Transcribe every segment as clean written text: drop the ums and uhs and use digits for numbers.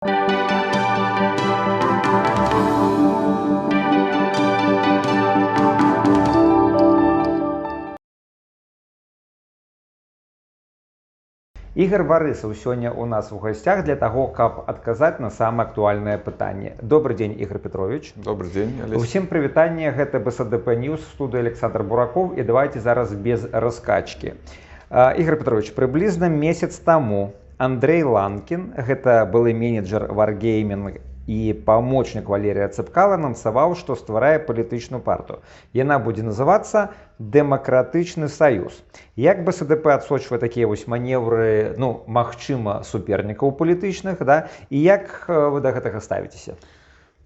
Ігар Барысаў сёння у нас у гасцях для таго, каб адказаць на самае актуальнае пытанне. Добрый дзень, Ігар Пятровіч. Добрый дзень, Алесь. Усім прывітанне, гэта БСДП Ньюс, студыя Аляксандр Буракоў, і давайте зараз без раскачкі. Ігар Пятровіч, прыблізна месяц таму Андрэй Ланкін, гэта былы менеджер Wargaming і памочнік Валерія Цапкала, анансаваў, што стварае палітычную партыю. Яна будзе называцца «Дэмакратычны саюз». Як БСДП адсочвае такія вось манеўры, ну, магчыма, супернікаў палітычных, да? І як вы да гэтага ставіцеся?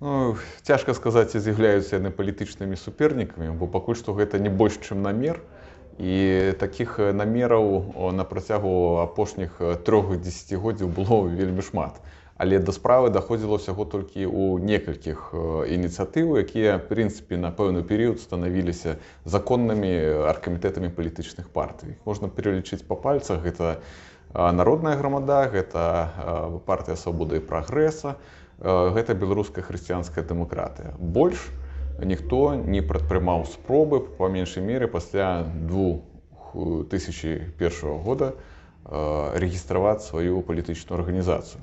Ну, цяжка сказаць, ці з'яўляюцца яны палітычнымі супернікамі, бо пакуль што гэта не больш, чым намер. І такіх намераў на працягу апошніх 3 дзесяцігоддзяў было вельмі шмат. Але да справы даходзіла ўсяго толькі ў некалькіх ініцыятыў, якія, в прынцыпе, на пэўны перыяд станавіліся законнымі аргкамітэтамі палітычных партый. Іх можна пералічыць па пальцах. Гэта Народная грамада, гэта Партыя свабоды і прагрэса, гэта Беларуская хрысціянская дэмакратыя. Больш ніхто не прадпрымаў спробы, па меншай меры, пасля 2001 года рэгістраваць сваю палітычную арганізацыю.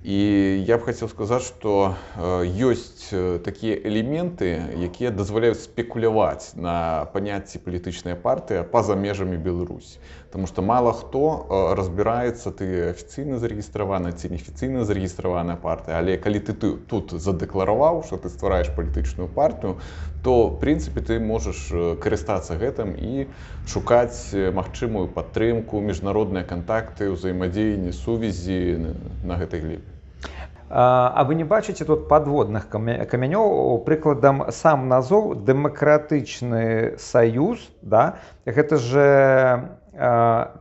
І я б хацеў сказаць, што ёсць такія элементы, якія дазваляюць спекуляваць на паняцці палітычная партыя па-за межамі Беларусі. Таму што мала хто разбіраецца, ты афіцыйна зарэгістраваная ці неафіцыйна зарэгістраваная партыя, але калі ты тут задэклараваў, што ты ствараеш палітычную партыю, то, в прынцыпе, ты можаш карыстацца гэтым і шукаць магчымую падтрымку, міжнародныя кантакты, ўзаемадзеянне, сувязі на гэтай глебе. А вы не бачыце тут падводных камянёў? Прыкладам, сам назоў «Дэмакратычны саюз», да, гэта же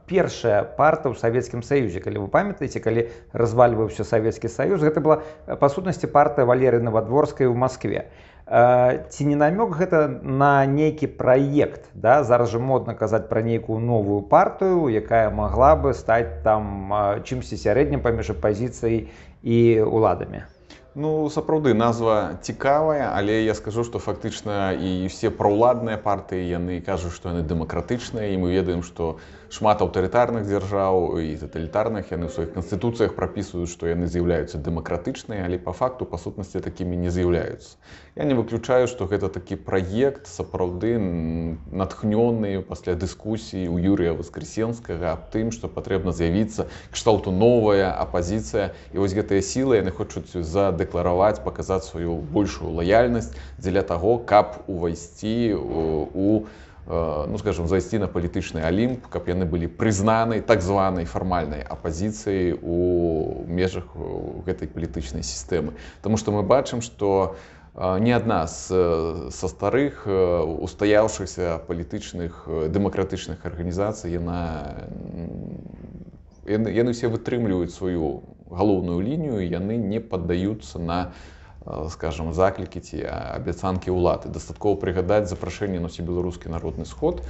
першая парта ў Савецкім Саюзе, калі вы памятаеце, калі развальваўся Савецкі Саюз, гэта была, па сутнасці, партыя Валеры Навадворскай у Маскве. Ці не намёк гэта на нейкі праект, да? Зараз же модна казаць пра нейкую новую партыю, якая магла бы стаць там чымсьці сярэднім паміж апазіцыяй і уладамі? Ну, сапраўды, назва цікавая, але я скажу, што фактычна і ўсе праўладныя партыі, яны кажуць, што яны дэмакратычныя, і мы ведаем, што шмат аўтарытарных дзяржаў і таталітарных, яны ў сваіх канстытуцыях прапісваюць, што яны з'яўляюцца дэмакратычныя, але па факту, па сутнасці, такімі не з'яўляюцца. Я не выключаю, што гэта такі праект, сапраўды натхнёны пасля дыскусіі ў Юрыя Васкрасенскага аб тым, што патрэбна з'явіцца кшталту новая апазіцыя, і вось гэтыя сілы яны хочуць задэклараваць, паказаць сваю большую лаяльнасць дзеля таго, каб увайсці у, ну, скажем, зайсці на палітычны алімп, каб яны былі прызнаны так званай фармальнай апазіцыяй у межах гэтай палітычнай сістэмы. Таму што мы бачым, што ні адна са старых устаяўшыхся палітычных дэмакратычных арганізацый, яны ўсе вытрымліваюць сваю галоўную лінію, яны не паддаюцца на, скажем, заклікі ці абяцанкі ўлады. Дастаткова прыгадаць запрашэнне на ўсебеларускі народны сход.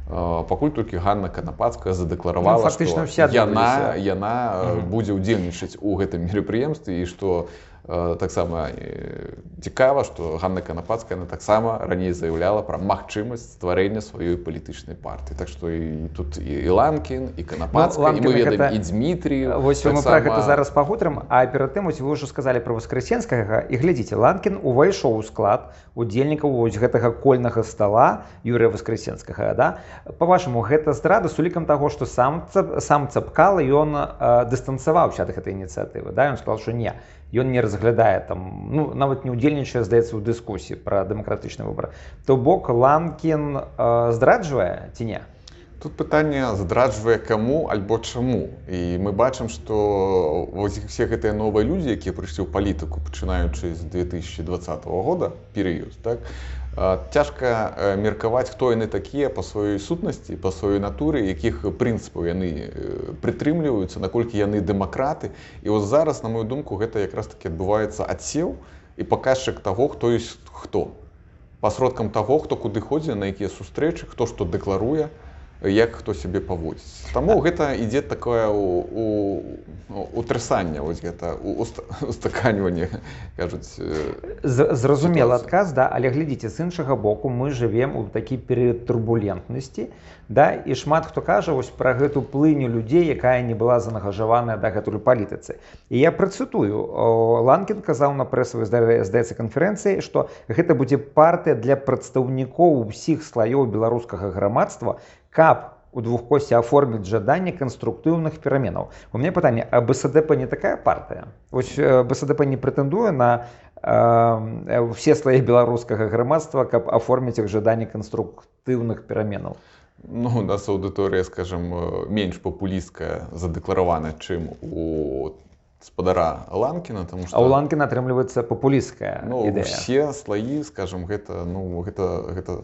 Пакуль толькі Ганна Канапацкая задэкларавала, Ну, фактычна, што ўсе адмовіліся. яна будзе ўдзельнічаць у гэтым мерапрыемстве, і што таксама цікава, што Ганна Канапацкая, яна таксама раней заяўляла пра магчымасць стварэння сваёй палітычнай партыі. Так што і тут і Ланкін, і Канапацкая, і мы Ланкін ведаем, гэта і Дмітрыеў. Вось мы таксама пра гэта зараз пагутарым, а перад тым вось вы ўжо сказалі пра Васкрасенскага, і глядзіце, Ланкін увайшоў у склад удзельнікаў вось гэтага кольнага стала Юрыя Васкрасенскага, да? Па-вашаму, гэта здрада з улікам таго, што сам Цапкала, ён дыстанцаваўся ад гэтай ініцыятывы, да? Ён сказаў, што не, ён не разглядае там, ну, нават не ўдзельнічае, здаецца, ў дыскусіі пра дэмакратычны выбар. То бок Ланкін здраджвае ці не? Тут пытанне, здраджвае каму альбо чаму. І мы бачым, што вось усе гэтыя новыя людзі, якія прыйшлі ў палітыку, пачынаючы з 2020 года, перыяд, так? Цяжка меркаваць, хто яны такія па сваёй сутнасці, па сваёй натуры, якіх прынцыпаў яны прытрымліваюцца, наколькі яны дэмакраты. І вось зараз, на мою думку, гэта якраз такі адбываецца адсеў і паказчык таго, хто ёсць хто. Пасродкам таго, хто куды ходзіць, на якія сустрэчы, хто што дэкларуе. як хто сябе паводзіць. Таму гэта ідзе такое утрасанне, вось гэта устаканьванне, кажуць. Зразумела адказ, да, але глядзіце, з іншага боку, мы жывем у такі перыяд турбулентнасці, да, і шмат хто кажа вось пра гэту плыню людзей, якая не была заангажаваная дагэтуль у палітыцы. І я працытую, Ланкін казаў на прэсавай, здаецца, канферэнцыі, што гэта будзе партыя для прадстаўнікоў усіх слаёў беларускага грамадства, каб у двухкосці аформіць жаданне канструктыўных пераменаў. У мяне пытанне, а БСДП не такая партыя? Вось БСДП не прэтэндуе на все слоі беларускага грамадства, каб аформіць іх жаданне канструктыўных пераменаў? Ну, у нас аўдыторыя, скажем, менш папулісткая задэкларавана, чым у спадара Ланкіна, тому что... А у Ланкіна атрымліваецца папулісцкая ідэя. Усе слаі, скажем, гэта, ну, гэта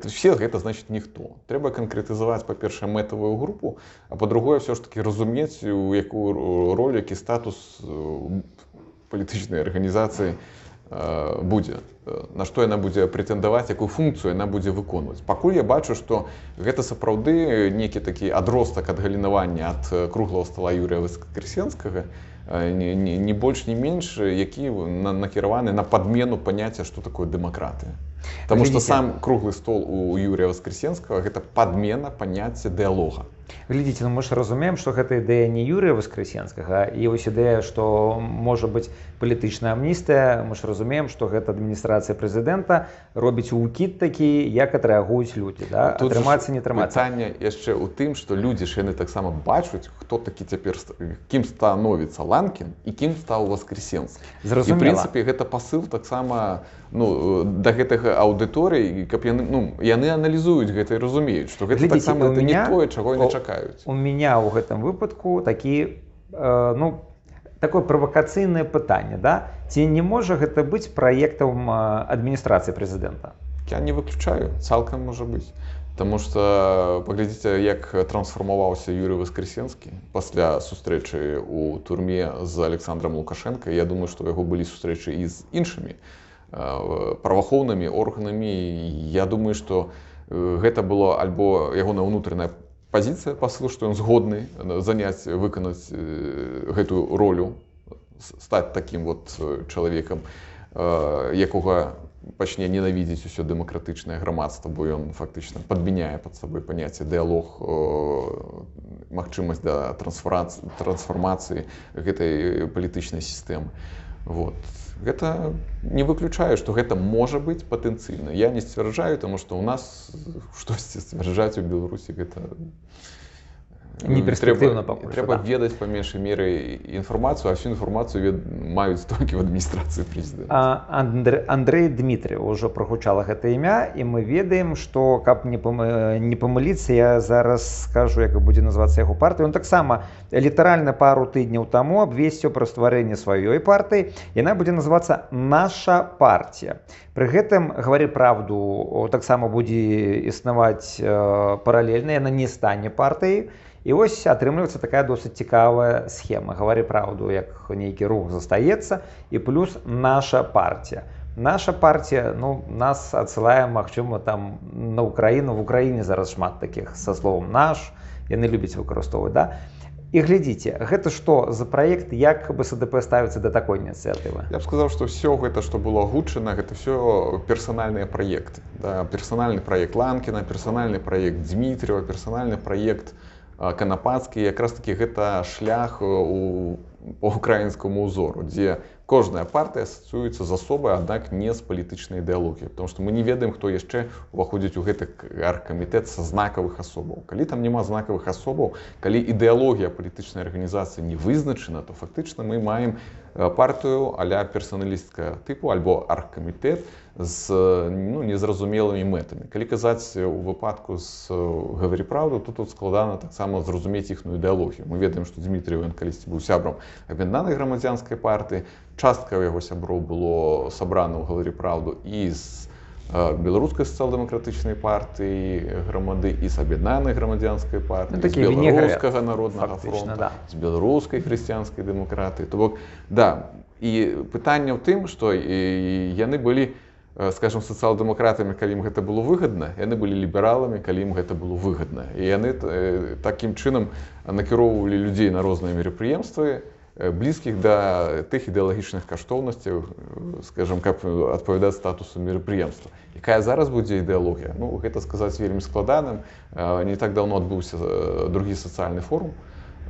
все, гэта значит ніхто. Трэба канкрэтызаваць, па-першае, мэтавую групу, а па-другое, все ж таки разумець, у якую ролю, які статус палітычнай арганізацыі будзе, на што яна будзе прэтэндаваць, якую функцыю яна будзе выконваць. Пакуль я бачу, што гэта сапраўды некі такі адростак адгалінавання ад круглого стола Юрыя Васкрасенскага, не больш, не менш, які накіраваны на падмену паняцця, што такое дэмакратыя. Таму што сам круглы стол у Юрыя Васкрасенскага гэта падмена паняцця дыялога. Глядзіце, ну мы ж разумеем, што гэта ідэя не Юрыя Васкрасенскага, і вось ідэя, што можа быць палітычная амністыя, мы ж разумеем, што гэта адміністрацыя прэзідэнта робіць укід такі, як адрэагуюць людзі, да? Атрымацца, не атрымацца. Пытанне яшчэ ў тым, што людзі ж яны таксама бачуць, хто такі цяпер, кім становіцца Ланкін і кім стаў Васкрасенскі. Зразумела. І, в прынцыпе, гэта пасыл таксама, ну, да гэтага аўдыторыі, каб яны, ну, яны аналізуюць гэта і разумеюць, што гэта таксама это не тое, чаго яны чакаюць. У меня ў гэтым выпадку такі, ну, такое правакацыйнае пытанне, да? Ці не можа гэта быць праектам адміністрацыі прэзідэнта? Я не выключаю, цалкам можа быць. Таму што паглядзіце, як трансфармаваўся Юрый Васкрасенскі пасля сустрэчы ў турме з Александром Лукашенко. Я думаю, што ў яго былі сустрэчы і з іншымі праваахоўнымі органамі. Я думаю, што гэта было альбо ягоная ўнутраная пазіцыя, пасыл, што ён згодны заняць, выканаць гэтую ролю, стаць такім вот чалавекам, якога пачне ненавідзець усё дэмакратычнае грамадства, бо ён фактычна падмяняе пад сабой паняцце дыялог, магчымасць да трансфармацыі гэтай палітычнай сістэмы. Вот. Гэта не выключаю, што гэта можа быць патэнцыйна. Я не сцвярджаю, таму што ў нас штосьці сцвярджаць у Беларусі гэта не перспектыўна пакуль. Трэба ведаць па меншай меры інфармацыю, а всю інфармацыю маюць толькі ў адміністрацыі прэзідэнта. Андрэй Дмітрыеў, ўжо прагучала гэта імя, і мы ведаем, што, каб не памыліцца, я зараз скажу, як будзе называцца яго партыя. Ён таксама літаральна пару тыдняў таму абвесціў пра стварэнне сваёй партыі. Яна будзе называцца «Наша партія». Пры гэтым, «Гавары праўду» таксама будзе існаваць паралельна, яна не стане партыяй. І вось атрымліваецца такая досыць цікавая схема. «Гавары праўду» як нейкі рух застаецца, і плюс «Наша партія». «Наша партія», ну, нас адсылае, магчыма, там на Украіну. В Украіне зараз шмат такіх са словом «наш», яны любяць выкарыстоўваць, да? І глядзіце, гэта што за праект, як БСДП ставіцца да такой ініцыятывы? Я б сказаў, што ўсё гэта, што было агучана, гэта ўсё персанальныя праекты. Да? Персанальны праект Ланкіна, персанальны праект Дмітрыева, персанальны праект Канапацкі, якраз такі гэта шлях по украінскаму ўзору, дзе кожная партыя асацыюецца з асобай, аднак не з палітычнай ідэалогіяй, потому што мы не ведаем, хто яшчэ ўваходзіць у гэты аргкамітэт са знакавых асобаў. Калі там няма знакавых асобаў, калі ідэалогія палітычнай арганізацыі не вызначана, то фактычна мы маем партыю а-ля персаналісцкага тыпу альбо аргкамітэт з, ну, незразумелымі мэтамі. Калі казаць у выпадку з «Гавары праўду», то тут складана таксама зразумець іхную ідэалогію. Мы ведаем, што Дмітрыеў ён калісьці быў сябрам Аб'яднанай грамадзянскай партыі, частка яго сяброў было сабрана ў «Гавары праўду» і з Беларускай сацыял-дэмакратычнай партыі Грамады, і з Аб'яднанай грамадзянскай партыі, з Беларускага народнага фронту, да, з Беларускай хрысціянскай дэмакратыі. То бок, да, і пытанне ў тым, што яны былі скажем, сацыял-дэмакратамі, калі ім гэта было выгадна, яны былі лібераламі, калі ім гэта было выгадна. І яны такім чынам накіроўвалі людзей на розныя мерапрыемствы, блізкіх да тых ідэалагічных каштоўнасцяў, скажем, каб адпавядаць статусу мерапрыемства. Якая зараз будзе ідэалогія? Ну, гэта сказаць вельмі складаным. Не так даўно адбыўся другі сацыяльны форум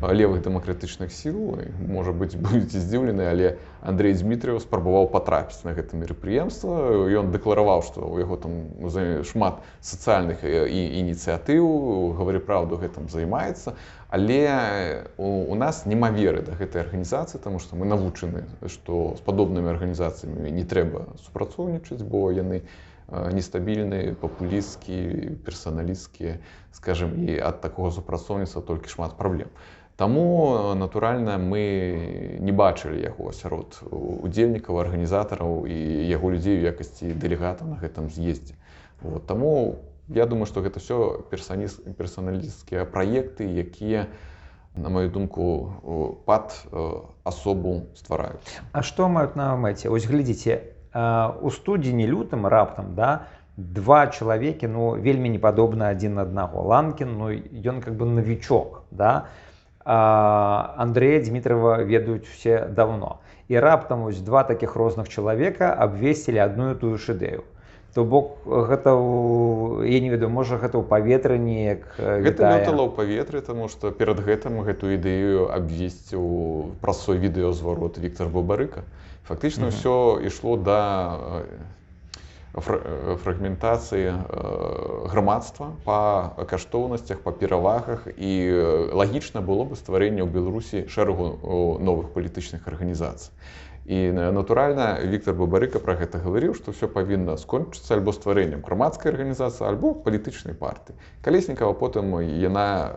левых дэмакратычных сіл. Можа быць, будзеце здзіўлены, але Андрей Дмітрыеў спрабаваў патрапіць на гэта мерапрыемства. Ён дэклараваў, што ў яго там шмат сацыяльных ініцыятыў, гавары праўду, гэтым займаецца. Але у нас няма веры да гэтай арганізацыі, таму што мы навучаны, што з падобнымі арганізацыямі не трэба супрацоўнічаць, бо яны нестабільныя, папулісцкія, персаналісцкія, скажем, і ад такога супрацоўніцтва толькі шмат праблем. Таму, натуральна, мы не бачылі яго сярод удзельнікаў, арганізатараў і яго людзей у якасці дэлегата на гэтым з'ездзе. Вот. Таму я думаю, што гэта ўсё персаналісцкія праекты, якія, на мою думку, пад асобу ствараюць. А што маюць на мэце? Ось глядзіце, у студзені, лютым раптам, да, два чалавекі, ну, вельмі не падобны адзін на аднаго. Ланкін, ну, ён как бы новичок, да, Андрея Дмитрова ведаюць усе давно. І раптам вось два такіх розных чалавека абвесцілі адну і тую ж ідэю. То бок гэта, я не ведаю, можа, гэта ў паветры неяк Гэта вітае? лётала ў паветры, таму што перад гэтым гэту ідэю абвесціў праз свой відэазварот Віктор Бабарыка. Фактычна ўсё ішло да фрагментацыі грамадства па каштоўнасцях, па перавагах, і лагічна было бы стварэнне ў Беларусі шэрагу новых палітычных арганізацый. І натуральна, Віктор Бабарыка пра гэта гаварыў, што ўсё павінна скончыцца альбо стварэннем грамадскай арганізацыі, альбо палітычнай партыі. Калеснікава потым яна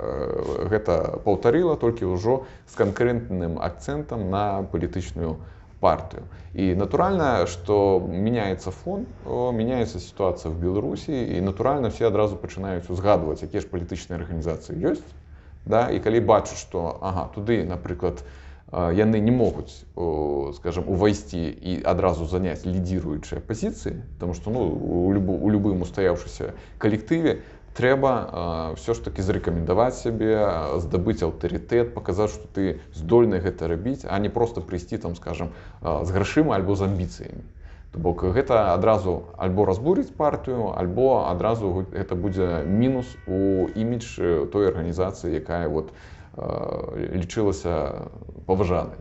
гэта паўтарыла, толькі ўжо з канкрэтным акцэнтам на палітычную партыю. І натуральна, што мяняецца фон, мяняецца сітуацыя в Беларусі, і натуральна все адразу пачынаюць узгадваць, якія ж палітычныя арганізацыі ёсць, да, і калі бачаць, што ага, туды, напрыклад, яны не могуць, скажем, увайсці і адразу заняць лідзіруючыя пазіцыі, потому што, ну, у любым устаяўшыся калектыве трэба ўсё ж такі зарэкамендаваць сябе, здабыць аўтарытэт, паказаць, што ты здольны гэта рабіць, а не проста прыйсці там, скажем, з грашыма альбо з амбіцыямі. То бок гэта адразу альбо разбурыць партыю, альбо адразу гэта будзе мінус у імідж той арганізацыі, якая лічылася паважанай.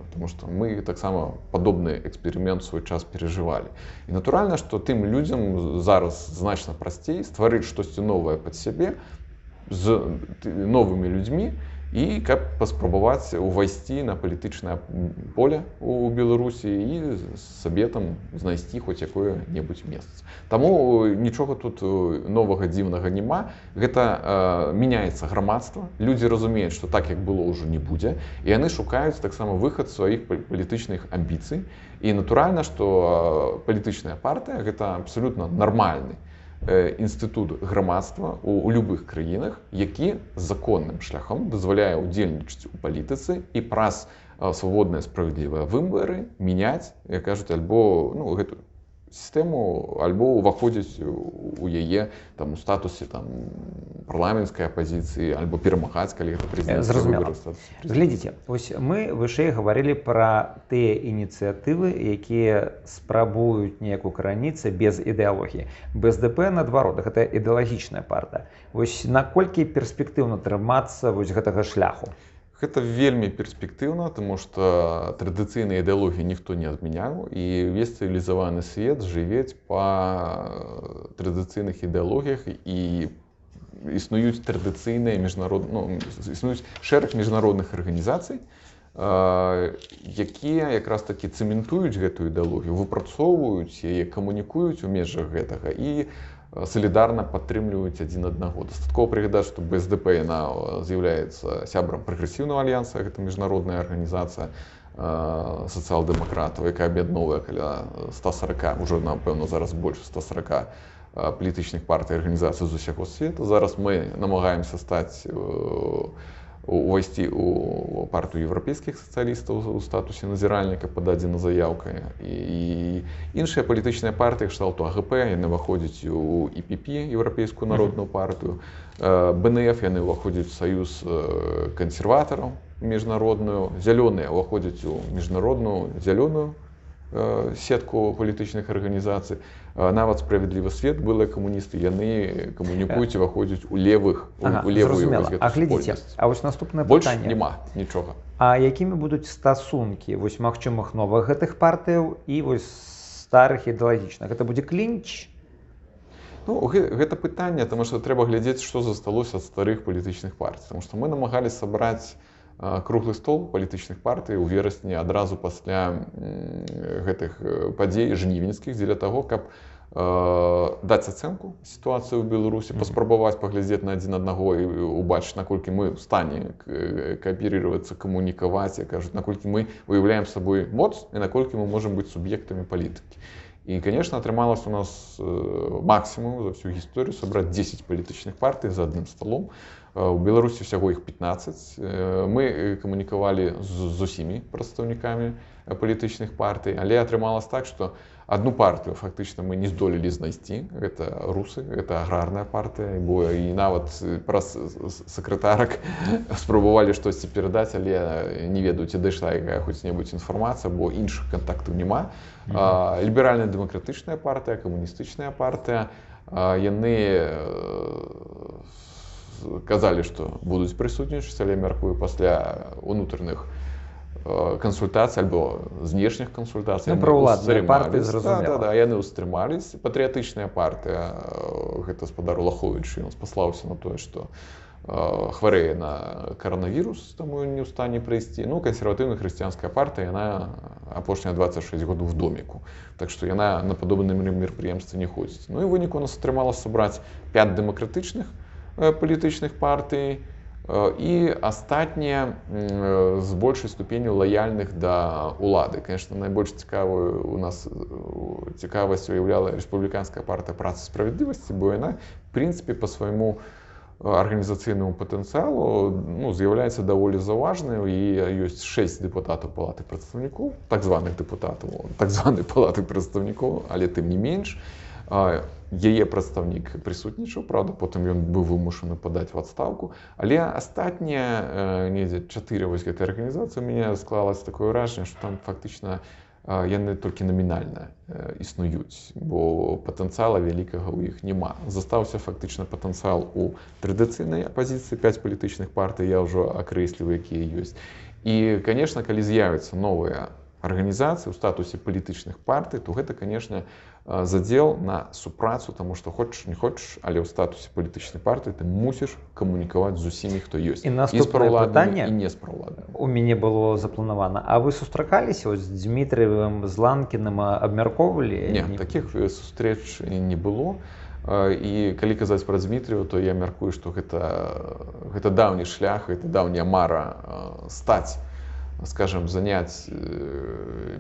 Потому что мы таксама падобны эксперымент у свой час перажывалі. І натуральна, што тым людзям зараз значна прасцей стварыць штосьці новае пад сябе з новымі людзьмі і каб паспрабаваць увайсці на палітычнае поле у Беларусі і сабе там знайсці хоць якое-небудзь месца. Таму нічога тут новага дзіўнага няма. Гэта мяняецца грамадства, людзі разумеюць, што так, як было, ўжо не будзе, і яны шукаюць таксама выхад сваіх палітычных амбіцый. І натуральна, што палітычная партыя гэта абсалютна нармальны інстытут грамадства у любых краінах, які законным шляхам дазваляе ўдзельнічаць у палітыцы і праз свабодныя справядлівыя выбары мяняць, як кажуць, альбо, ну, гэту сістэму, альбо ўваходзіць у яе там у статусе там парламенцкай апазіцыі, альбо перамагаць, калі гэта прэзідэнцкія Зразумела. выбары, статус прэзідэнта. Глядзіце, ось мы вышэй гаварылі пра тыя ініцыятывы, якія спрабуюць неяк укараніцца без ідэалогіі. БСДП, наадварот, гэта ідэалагічная партыя. Вось наколькі перспектыўна трымацца вось гэтага шляху? Гэта вельмі перспектыўна, таму што традыцыйныя ідэалогіі ніхто не адмяняў, і ўвесь цывілізаваны свет жывець па традыцыйных ідэалогіях, і існуюць традыцыйныя міжнарод-, ну, існуюць шэраг міжнародных арганізацый, якія якраз такі цэментуюць гэтую ідэалогію, выпрацоўваюць яе, камунікуюць у межах гэтага і салідарна падтрымліваюць адзін аднаго. Дастаткова прыгадаць, што БСДП яна з'яўляецца сябрам прагрэсіўнага альянса, гэта міжнародная арганізацыя сацыял-дэмакратаў, якая аб'ядноўвае каля 140, ужо, напэўна, зараз больш 140 палітычных партый і арганізацый з усяго свету. Зараз мы намагаемся стаць увайсці у партыю еўрапейскіх сацыялістаў у статусе назіральніка, пададзена заяўка. І іншыя палітычныя партыі кшталту АГП, яны ўваходзяць у ІПП, Еўрапейскую народную партыю, БНФ, яны ўваходзяць у саюз кансерватараў міжнародную, зялёныя ўваходзяць у міжнародную зялёную сетку палітычных арганізацый. Нават «Справядлівы свет», былыя камуністы, яны камунікуюць і ўваходзяць у левых, у левую. А глядзіце, а вось наступнае Больш пытанне. Няма нічога. А якімі будуць стасункі вось магчымых новых гэтых партыяў і вось старых ідэалагічных? Гэта будзе клінч? Ну, гэта пытанне, таму што трэба глядзець, што засталося ад старых палітычных партый. Таму што мы намагались сабраць круглы стол палітычных партый у верасні, адразу пасля гэтых падзей жнівеньскіх, дзеля таго, каб даць ацэнку сітуацыі ў Беларусі, паспрабаваць паглядзець на адзін аднаго і убачыць, наколькі мы ў стане кааперироваться, камунікаваць, як кажуць, наколькі мы выяўляем сабой моц і наколькі мы можам быць суб'ектамі палітыкі. І, конечно, атрымалася у нас максімум за всю гісторыю сабраць 10 палітычных партый за адным сталом. У Беларусі ўсяго іх 15. Мы камунікавалі з усімі прадстаўнікамі палітычных партый, але атрымалася так, што адну партыю фактычна мы не здолелі знайсці. Гэта русы, гэта аграрная партыя, бо і нават праз сакратарак спрабавалі штосьці перадаць, але не ведаю, ці дайшла якая хоць-небудзь інфармацыя, бо іншых кантактаў няма. Ліберальная дэмакратычная партыя, камуністычная партыя, яны казалі, што будуць прысутнічаць, але, мяркую, пасля унутраных кансультацый альбо знешніх кансультацый. Ну, праўладныя партыі, зразумела. Да, яны ўстрымались. Патрыятычная партыя, гэта спадар Улаховіч, ён спаслаўся на тое, што хварэе на каранавірус, таму ён не ў стане прыйсці. Ну, кансерватыўна-хрысціянская партыя, яна апошнія 26 гадоў в доміку. Так што яна на падобныя мерапрыемствы не ходзіць. Ну і выніку у нас атрымалася сабраць 5 дэмакратычных палітычных партый і астатнія з большай ступенню лаяльных да улады. Конечно, найбольш цікавую у нас цікавасць уяўляла Рэспубліканская партыя працы справядлівасці, бо яна, в прынцыпе, па свайму арганізацыйнаму патэнцыялу, ну, з'яўляецца даволі заўважнай, і ёсць 6 дэпутатаў палаты прадстаўнікоў, так званых дэпутатаў так званай палаты прадстаўнікоў, але тым не менш яе прадстаўнік прысутнічаў, праўда, потым ён быў вымушаны падаць в адстаўку. Але астатнія недзе чатыры вось гэтай арганізацыі, у мяне склалася такое ўражанне, што там фактычна яны толькі намінальна існуюць, бо патэнцыяла вялікага ў іх няма. Застаўся фактычна патэнцыял у традыцыйнай апазіцыі, 5 палітычных партый, я ўжо акрэсліў, якія ёсць. І, конечно, калі з'явяцца новыя арганізацыі ў статусе палітычных партый, то гэта, конечно, задзел на супрацу, таму што хочаш не хочаш, але ў статусе палітычнай партыі ты мусіш камунікаваць з усімі, хто ёсць. І наступнае пытанне і не з праўладнымі. У мяне было запланавана. А вы сустракаліся з Дзмітрыевым, з Ланкіным, абмяркоўвалі? Не, такіх сустрэч не было. І калі казаць пра Дзмітрыева, то я мяркую, што гэта даўні шлях, гэта даўняя мара стаць, скажем, заняць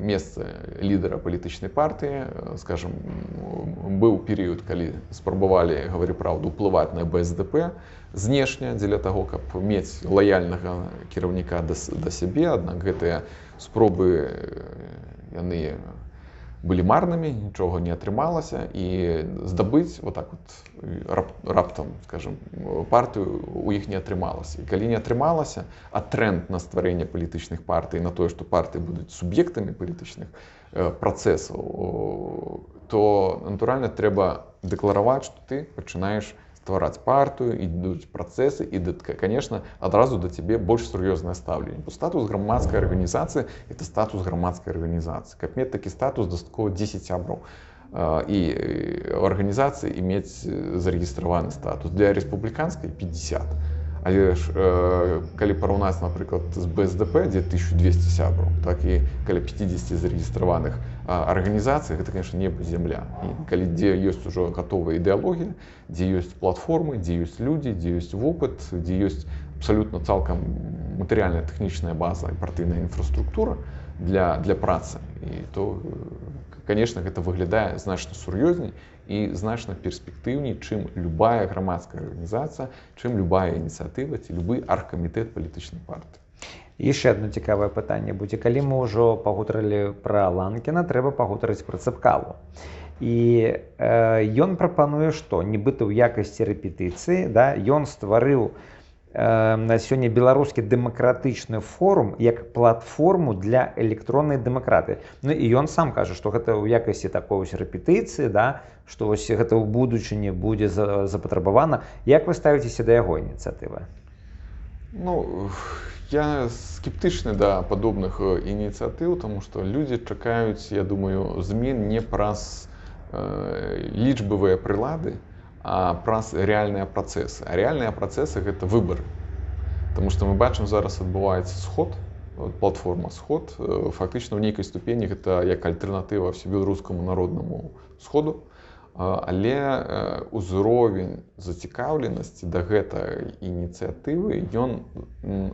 месца лідара палітычнай партыі. Скажем, быў перыяд, калі спрабавалі, гаварю праўду, уплываць на БСДП знешне дзеля таго, каб мець лаяльнага кіраўніка да сябе, аднак гэтыя спробы яны былі марнымі, нічога не атрымалася, і здабыць вот так вот раптам, скажем, партыю у іх не атрымалася. І калі не атрымалася, а тренд на стварэнне палітычных партый, на тое, што партыі будуць суб'ектамі палітычных працэсаў, то натуральна трэба дэклараваць, што ты пачынаеш ствараць партыю, ідуць працэсы, і, конечно, адразу да цябе больш сур'ёзнае стаўленне. Бо статус грамадскай арганізацыі — это статус грамадскай арганізацыі. Каб мець такі статус, дастаткова 10 сяброў і арганізацыі і мець зарэгістраваны статус. Для рэспубліканскай 50. Але ж калі параўнаць, напрыклад, з БСДП, дзе 1200 сябраў, так і каля 50 зарэгістраваных арганізацый, гэта, конечно, неба, зямля. І калі дзе ёсць ужо гатовая ідэалогія, дзе ёсць платформы, дзе ёсць людзі, дзе ёсць вопыт, дзе ёсць абсалютна цалкам матэрыяльная, тэхнічная база і партыйная інфраструктура для працы, і то, конечно, гэта выглядае значна сур'ёзней. і значна перспектыўней, чым любая грамадская арганізацыя, чым любая ініцыятыва ці любы аргкамітэт палітычнай партыі. Яшчэ одно цікавае пытанне будзе. Калі мы ўжо пагутарылі пра Ланкіна, трэба пагутарыць пра Цапкалу. І ён прапануе, што нібыта ў якасці рэпетыцыі, да, ён стварыў на сёння беларускі дэмакратычны форум як платформу для электроннай дэмакратыі. Ну і ён сам кажа, што гэта ў якасці такой вось рэпетыцыі, да, што вось гэта ў будучыні будзе запатрабавана. Як вы ставіцеся да яго ініцыятывы? Ну, я скептычны да падобных ініцыятыў, таму што людзі чакаюць, я думаю, змен не праз лічбавыя прылады, а праз рэальныя працэсы. А рэальныя працэсы гэта выбары. Таму што мы бачым, зараз адбываецца сход, платформа «Сход», фактычна ў нейкай ступені гэта як альтэрнатыва всебеларускаму народнаму сходу, але ўзровень зацікаўленасці да гэтай ініцыятывы ён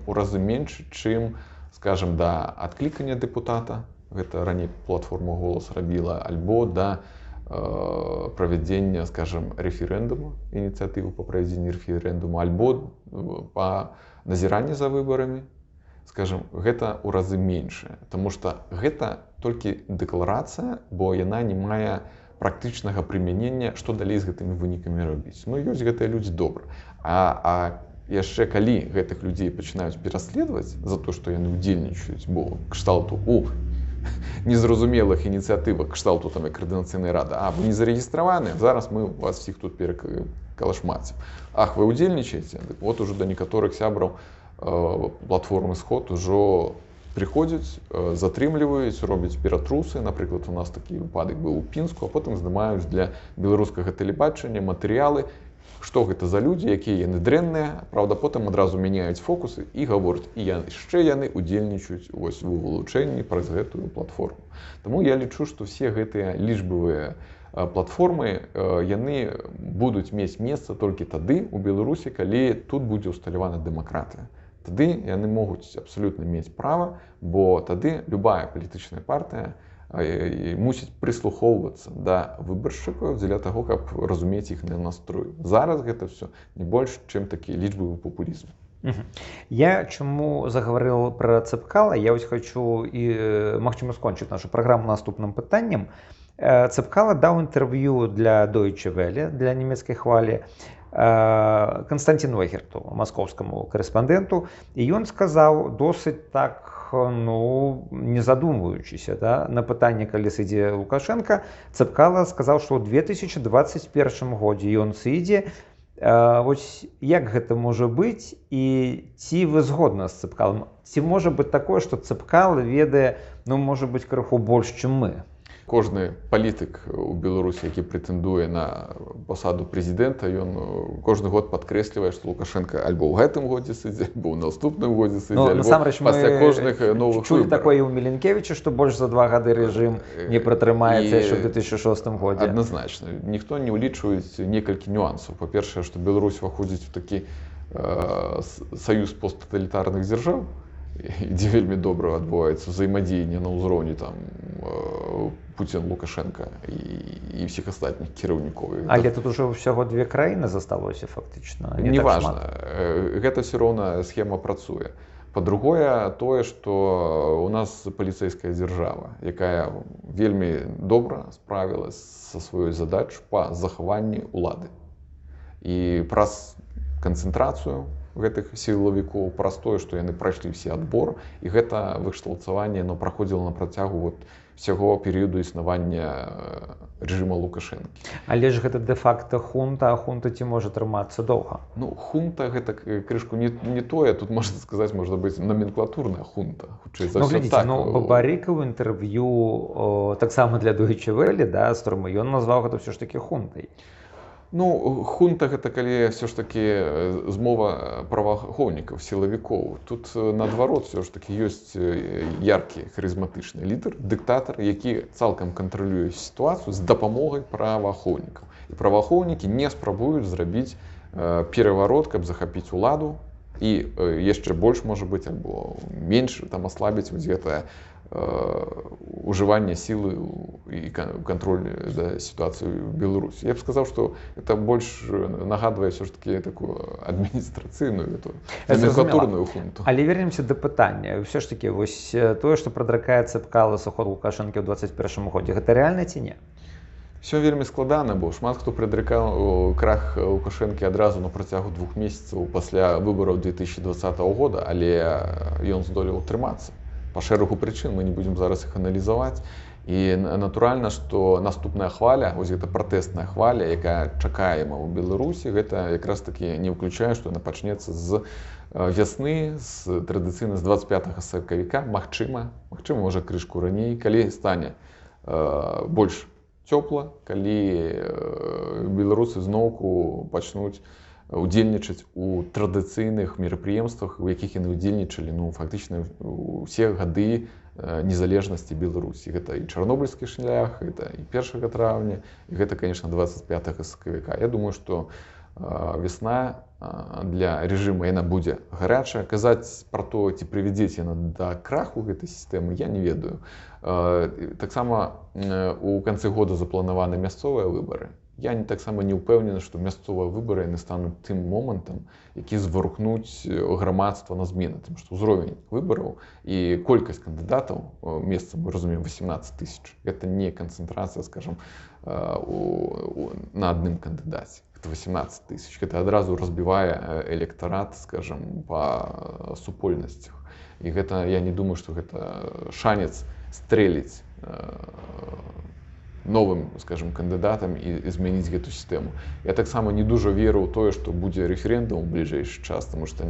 у разы меншы, чым, скажем, да адклікання дэпутата, гэта раней платформа «Голас» рабіла, альбо да правядзення, скажем, рэферэндуму, ініцыятыву па правядзенні рэферэндуму, альбо па назіранні за выбарамі, скажем, гэта ў разы меншае, таму што гэта толькі дэкларацыя, бо яна не мае практычнага прымянення, што далей з гэтымі вынікамі рабіць. Ну, ёсць гэтыя людзі, добра. А яшчэ калі гэтых людзей пачынаюць пераследаваць за то, што яны ўдзельнічаюць, бо кшталту у незразумелых ініцыятывах, кшталту там як Каардынацыйная рада, а вы не зарэгістраваны, зараз мы вас всіх тут перакалашмацім. Ах, вы ўдзельнічаеце? Дык вот уже да некаторых сябраў платформы «Сход» ужо прыходзяць, затрымліваюць, робяць ператрусы. Напрыклад, у нас такі выпадак быў у Пінску, а потым здымаюць для беларускага тэлебачання матэрыялы, што гэта за людзі, якія яны дрэнныя. Праўда, потым адразу мяняюць фокусы і гавораць, і яшчэ яны удзельнічаюць вось у вылучэнні праз гэтую платформу. Таму я лічу, што ўсе гэтыя лічбавыя платформы, яны будуць мець месца толькі тады у Беларусі, калі тут будзе ўсталявана дэмакратыя. Тады яны могуць абсалютна мець права, бо тады любая палітычная партыя мусіць прыслухоўвацца да выбаршчыкаў дзеля таго, каб разумець іхны настрой. Зараз гэта ўсё не больш, чым такі лічбавы папулізм. Я чаму загаварыў пра Цапкала, я вось хачу і, магчыма, скончыць нашу праграму наступным пытаннем. Цапкала даў інтэрв'ю для Deutsche Welle, для нямецкай хвалі, Канстанціну Эгерту, маскоўскаму карэспандэнту, і ён сказаў досыць так, ну, не задумваючыся, да, на пытанне, калі сыдзе Лукашэнка, Цапкала сказаў, што ў 2021 годзе ён сыдзе. Вось як гэта можа быць і ці вы згодны з Цапкалам? Ці можа быць такое, што Цапкала ведае, ну, можа быць, крыху больш, чым мы? Кожны палітык у Беларусі, які прэтэндуе на пасаду прэзідэнта, ён кожны год падкрэслівае, што Лукашэнка альбо ў гэтым годзе сыдзе, альбо ў наступным годзе сыдзе, Ну, альбо насамрэч, мы пасля кожных новых чулі выбараў. такое і ў Мілінкевіча, што больш за 2 гады рэжым не пратрымаецца яшчэ ў 2006 годзе. Адназначна. Ніхто не ўлічваюць некалькі нюансаў. Па-першае, што Беларусь уваходзіць у такі саюз посттаталітарных дзяржаў, дзе вельмі добра адбываецца ўзаемадзеянне на ўзроўні Пуцін, Лукашэнка і ўсіх астатніх кіраўнікоў. Але тут ужо ўсяго две краіны засталося фактычна. Не так Неважна. шмат. Гэта ўсё роўна схема працуе. Па-другое, тое, што у нас паліцэйская дзяржава, якая вельмі добра справілась са сваёй задачай па захаванні ўлады. І праз канцэнтрацыю гэтых сілавікоў, праз тое, што яны прайшлі ўсе адбор, і гэта выкшталцаванне, яно праходзіла на працягу всяго перыяду існавання рэжыма Лукашэнкі. Але ж гэта дэ-факта хунта, а хунта ці можа трымацца доўга? Ну, хунта гэта крышку не тое, тут можна сказаць, можна быць номенклатурная хунта. Хутчэй за ўсё, Глядзіце, так. Бабарыка ў інтэрв'ю, таксама для Deutsche Welle, да, з турмы, ён назваў гэта ўсё ж такі хунтай. Ну, хунта гэта калі ўсё ж такі змова праваахоўнікаў, сілавікоў. Тут наадварот ўсё ж такі ёсць яркі харызматычны лідар, дыктатар, які цалкам кантралюе сітуацыю з дапамогай праваахоўнікаў. І праваахоўнікі не спрабуюць зрабіць пераварот, каб захапіць уладу і яшчэ больш, можа быць, альбо менш там аслабіць вось гэтае ужыванне сілы і кантроль за сітуацыю ў Беларусі. Я б сказаў, што это больш нагадвае ўсё ж таки такую адміністрацыйную, эту номенклатурную хунту. Але вернемся да пытання. Ўсё ж таки вось тое, што прадракае Цапкала сыход Лукашэнкі ў 21 годзе, гэта рэальна ці не? Всё вельмі складана, бо шмат хто прадракаў крах Лукашэнкі адразу на працягу 2 месяцаў пасля выбараў 2020 года, але ён здолеў утрымацца па шэрагу прычын, мы не будзем зараз іх аналізаваць. І натуральна, што наступная хваля, вось гэта пратэстная хваля, якая чакаема ў Беларусі, гэта якраз такі не ўключае, што яна пачнецца з вясны, традыцыйна з 25 сакавіка, магчыма, можа крышку раней, калі стане больш цёпла, калі беларусы зноўку пачнуць удзельнічаць у традыцыйных мерапрыемствах, у якіх яны удзельнічалі, фактычна усе гады незалежнасці Беларусі. Гэта і Чарнобыльскі шлях, гэта і 1 траўня, і гэта, конечно, 25 сакавіка. Я думаю, што весна для рэжыма яна будзе гарячая. Казаць пра то, ці прывядзець яна да краху гэтай сістэмы, я не ведаю. Таксама у канцы года запланаваны мясцовыя выбары. Я таксама не ўпэўнены, што мясцовыя выбары яны стануць тым момантам, які зварухнуць грамадства на змены, тым што ўзровень выбараў і колькасць кандыдатаў месцам, мы разумеем, 18 тысяч. Гэта не канцэнтрацыя, скажам, на адным кандыдаце. Гэта 18 тысяч. Гэта адразу разбівае электарат, скажам, па супольнасцях. І гэта, я не думаю, што гэта шанец стрэліць новым, скажем, кандыдатам і змяніць гэту сістэму. Я таксама не дужа веру ў тое, што будзе рэферэндум у бліжэйшы час, таму што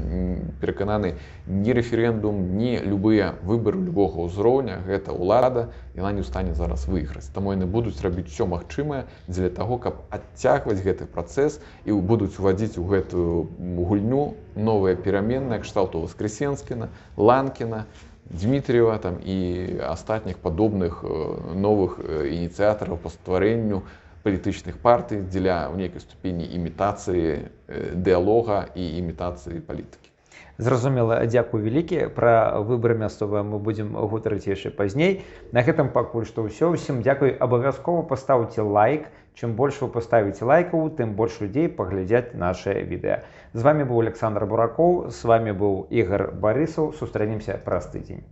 перакананы, ні рэферэндум, ні любыя выбары любога ўзроўня гэта ўлада, яна не ў стане зараз выйграць. Таму яны будуць рабіць усё магчымае дзеля таго, каб адцягваць гэты працэс і будуць увадзіць у гэтую гульню новыя пераменныя кшталту Воскресенскіна, Ланкіна, Дмитриева там і астатніх падобных новых ініцыятараў па стварэнню палітычных партый дзеля ў нейкай ступені імітацыі дыялога і імітацыі палітыкі. Зразумела, дзякуй вялікі. Пра выбары мясцовыя мы будзем гутарыць яшчэ пазней. На гэтым пакуль што ўсё. Усім дзякуй. Абавязкова пастаўце лайк. Чым больш вы паставіце лайкаў, тым больш людзей паглядзяць наше відэа. З вами быў Александр Буракоў, з вами быў Ігар Барысаў. Сустрэнемся праз тыдзень.